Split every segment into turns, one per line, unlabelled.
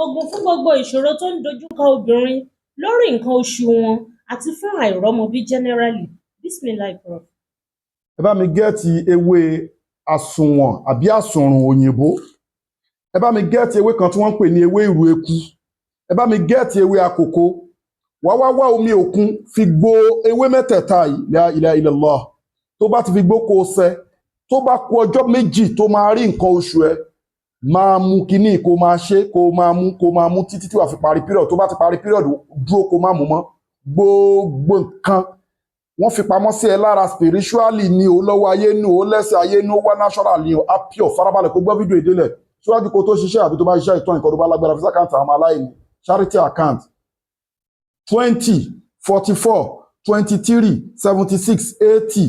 Oògùn fún gbogbo ìṣòro tó ń dojúkọ obìnrin lórí nǹkan oṣù wọn àti fún àìrọ́mọbí generally. Bismillah, Prof.
Ẹ bá mi get ewé àsùnwọ̀n àbí àsùnrùn òyìnbó. Ẹ bá mi get ewé kan tí wọ́n ń pè ní ewé ìrù eku. Ẹ bá mi get ewé àkókò. Wá wá wá omi òkun fi gbo ewé mẹ́tẹ̀ẹ̀ta yìí. La ilaha illallah. Tó bá ti fi gbó, kó o sẹ. Tó bá ku ọjọ́ 2 tó máa rí nǹkan oṣù ẹ, máa mú kinní, kó máa ṣe, kó máa mú, kó máa mú títí tí wàá fi parí period. Tó bá ti parí period, dúró, kó má mú mọ́. Gbogbo nǹkan wọ́n fi pamọ́ sí ẹ lára spiritually ni o, lọ́wọ́ ayé nu o, lẹ́sẹ̀ ayé nu o, wá natural ni o, apure. Farabalẹ̀ kó gbọ́ fídíò ìdílẹ̀ síwájú kó tó ṣiṣẹ́ àbí tó bá ṣiṣẹ́ ìtọ́ nǹkan tó bá lágbára, fi sí account àwọn ọmọ aláìní, charity account: 2044237680,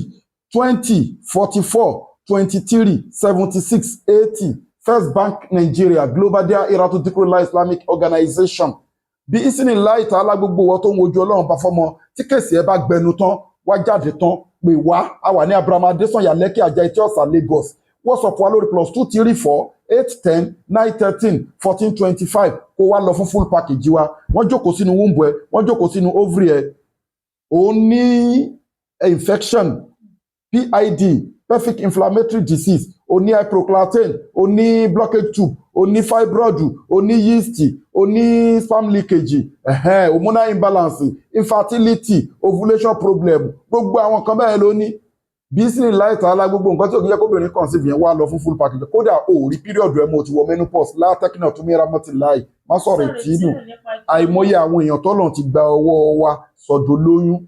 2044237680, First Bank Nigeria, Global Dahiratu Dhikrlahi Islamic Organization. Bí ìsìnì láì tààlà, gbogbo wọn tó ń wojú Ọlọ́run bá fọmọ, tí case ẹ bá gbẹnu tán, wá jáde tán, pè wá. A wà ní Abraham Adesanya, Lekki, Ajah, Etí Ọ̀sà, Lagos. WhatsApp wa lórí +2348109131425, kó wá lọ fún full package wa. Wọ́n jókòó sínú womb ẹ, wọ́n jókòó sínú ovary ẹ, òun ní infection, PID, pelvic inflammatory disease, o ní hyperprolactin, o ní blockage tube, o ní fibroid, o ní yeast, o ní sperm leakage, hormonal imbalance, infertility, ovulation problem, gbogbo àwọn nǹkan bẹ́ẹ̀ ló ní. Bísí láìta alá, gbogbo nǹkan tí òkè jẹ́ kóbìnrin conceive yẹn, wá lọ fún full package. Kódà o ò rí period ẹ̀ mọ́, o ti wọ menopause látẹ́kínà tó mìíràn mọ́tì láì má sọ̀rọ̀ ìtìnú. Àìmọye àwọn èèyàn tọ́lọ́run ti gba ọwọ́ wa sọ̀dọ̀ lóyún,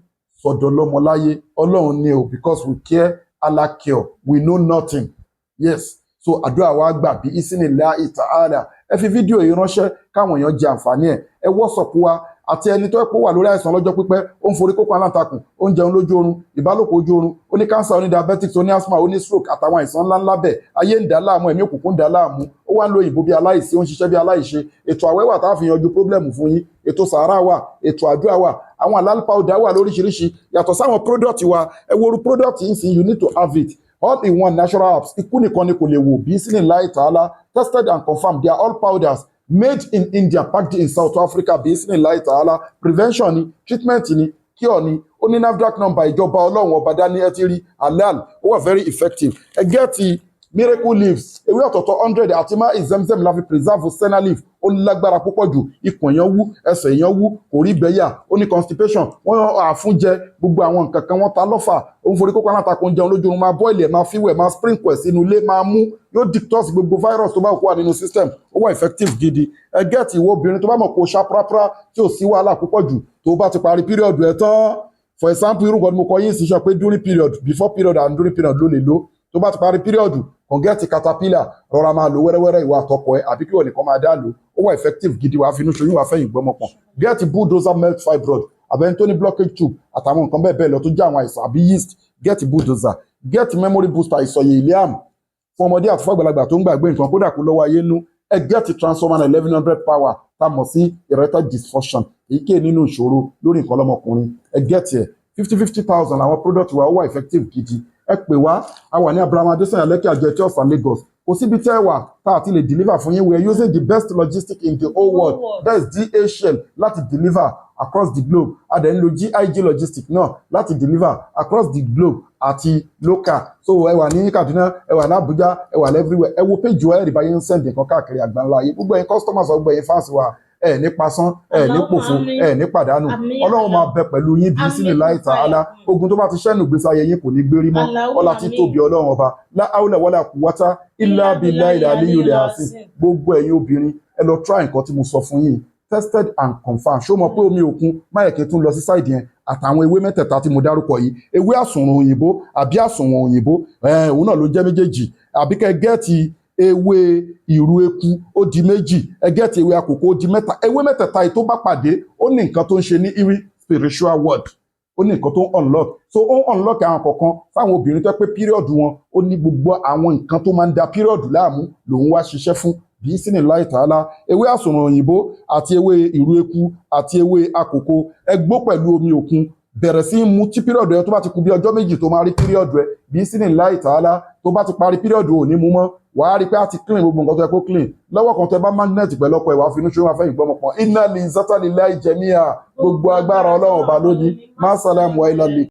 sọ̀dọ̀ lọ́mọ láyé. Ọlọ́run ni o, because we care, Allah cure, we know nothing. Yes, so àdúrà wa gbà bí isinillahi ta'ala. Ẹ fi fídíò yìí ránṣẹ́ káwọn èèyàn jẹ àǹfààní ẹ̀. Ẹ WhatsApp wa. Àti ẹni tó ẹ pé wà lórí àìsàn lọ́jọ́ pípẹ́, ó ń forí kókó aláǹtakùn, ó ń jẹun lójú oorun, ìbálòpọ̀ ojú oorun, ó ní cancer, ó ní diabetics, ó ní asthma, ó ní stroke àtàwọn àìsàn ńláńlá bẹ́ẹ̀. Ayé ń dà á láàmú, ẹ̀mí òkùnkùn ń dà á láàmú, ó wá ń lo ìbò bí aláìsí, ó ń ṣiṣẹ́ bí aláìṣe. Ètò àwẹ̀ wà tá a fi yanjú problem fún yín. Ètò sàárà wà, ètò àdúrà wà, àwọn halal powder wà lóríṣiríṣi, yàtọ̀ sáwọn product wa. Ẹ wo orú product yìí sí, you need to have it. All in one natural herbs, ikú nìkan ni kò lè wò. Bí sílẹ̀ láì tààlà, tested and confirmed. They are all powders made in India, packed in South Africa. Bí sílẹ̀ láì tààlà, prevention ni, treatment ni, cure ni. Ó ní NAFDAC number ìjọba Ọlọ́run ọba dání. Ẹ ti rí halal, ó wà very effective. Ẹ get miracle leaves, ewé ọ̀tọ̀ọ̀tọ̀ 100 àti má ìzẹ́mzẹ́m la fi preserve senna leaf. Ó lágbára púpọ̀ jù. Ikùn èèyàn wú, ẹsẹ̀ èèyàn wú, kò rí gbẹ́yà, ó ní constipation, wọ́n àfúnjẹ, gbogbo àwọn nǹkan kan wọ́n ta lọ́fà, ó ń forí kókó alátakò, ń jẹun lójú oorun. Máa boil ẹ̀, máa fíwẹ̀, máa sprinkle ẹ̀ sínú ilé, máa mú, yóò detox gbogbo virus tó bá wà nínú system. Ó wà effective gidi. Ẹ get ìwọ obìnrin tó bá mọ̀ kó ṣá prápra tí ò sí wàhálà púpọ̀ jù, tó bá ti parí period ẹ̀ tán. For example, irú nǹkan tí mo kọ yín sí sọ pé during period, before period and during period ló lè lò. Tó bá ti parí period kàn, get caterpillar, rọra máa lò wẹ́rẹ́wẹ́rẹ́, ìwà àtọkọ ẹ àbí kí wọ́n nìkan máa dá lò. Ó wà effective gidi. Wàá finú ṣoyún, wàá fẹ̀yìn gbọ́mọpọ̀n. Get bulldozer, melt fibroid, àbẹ́ni tó ní blockage tube àtàwọn nǹkan bẹ́ẹ̀ bẹ́ẹ̀ lọ tó jẹ́ àwọn àìsàn àbí yeast. Get bulldozer, get memory booster, ìsọ̀yè iliam fún ọmọdé àti fún àgbàlagbà tó ń gbàgbé nǹkan, kódà kó lọ́wọ́ ayé nú. Ẹ get transformer 1100 power tá a mọ̀ sí erectile dysfunction, èyíkéyìí nínú ìṣòro lórí nǹkan ọlọ́mọkùnrin. Ẹ get ẹ̀ 50 50 thousand. Àwọn product wa, ó wà effective gidi. Ẹ pè wá. A wà ní Abraham Adesanya, Lekki, Ajah, Etí Ọ̀sà, Lagos. Kò síbi tẹ́ ẹ wà tá a ti lè deliver fún yín. We are using the best logistic in the whole world, that is DHL, láti deliver across the globe. A dẹ̀ ń lo GIG Logistic náà láti deliver across the globe àti local. So ẹ wà ní Kaduna, ẹ wà ní Abuja, ẹ wà everywhere. Ẹ wo page wa, ẹ rí báyìí ń send nǹkan káàkiri àgbáńlá ayé. Gbogbo ẹ̀yin customers, gbogbo ẹ̀yin fans wa, ẹ ní pasán, ẹ ní pòfo, ẹ ní pàdánù. Ọlọ́run máa bẹ pẹ̀lú yín bí sínú láì tààlà. Ogun tó bá ti ṣẹ́nu gbèsè ayé yín kò ní gbérí mọ́. Ọlá tí tóbi Ọlọ́run ọba, la hawla wala quwwata illa billahi al-aliyyil azim. Gbogbo ẹ̀yin obìnrin, ẹ lọ try nǹkan tí mo sọ fún yín, tested and confirmed. Ṣó mọ̀ pé omi òkun máyẹ̀kẹ́ tún lọ sí side yẹn àtàwọn ewé mẹ́tẹ̀ẹ̀ta tí mo dárúkọ yìí, ewé àsùnrùn òyìnbó àbí àsùnwọ̀n òyìnbó, òun náà ló jẹ́ méjèèjì, àbí kẹ́ get ewé ìrù eku, ó di méjì. Ẹ get ewé àkókò, ó di mẹ́ta. Ewé mẹ́tẹ̀ẹ̀ta yìí tó bá pàdé, ó ní nǹkan tó ń ṣe ní iri spiritual world, ó ní nǹkan tó ń unlock. So ó ń unlock àwọn kọ̀ọ̀kan fáwọn obìnrin tó pé period wọn, ó ní gbogbo àwọn nǹkan tó máa ń da period láàmú lòun wá ṣiṣẹ́ fún. Bí sínú láì tààlà, ewé àsùnwọ̀n òyìnbó àti ewé ìrù eku àti ewé àkókò, ẹ gbó pẹ̀lú omi òkun. Bẹ̀rẹ̀ sí í mu tí period ẹ tó bá ti kù bí ọjọ́ 2 tó máa rí period ẹ bí sínú láì tààlà. Tó bá ti parí period, ò ní mu mọ́. Wàá rí pé a ti clean gbogbo nǹkan tó yẹ kó clean lọ́wọ́ kan. Tẹ bá magnet pẹ̀lú ọkọ ẹ̀, wàá fi inú ṣé wàá fẹ́ ìgbọ́mọ pọ̀. Iná lè zátàlélá ìjẹmíà, gbogbo agbára Ọlọ́run Ọba lónìí. Má sálàmù wa ilà lè.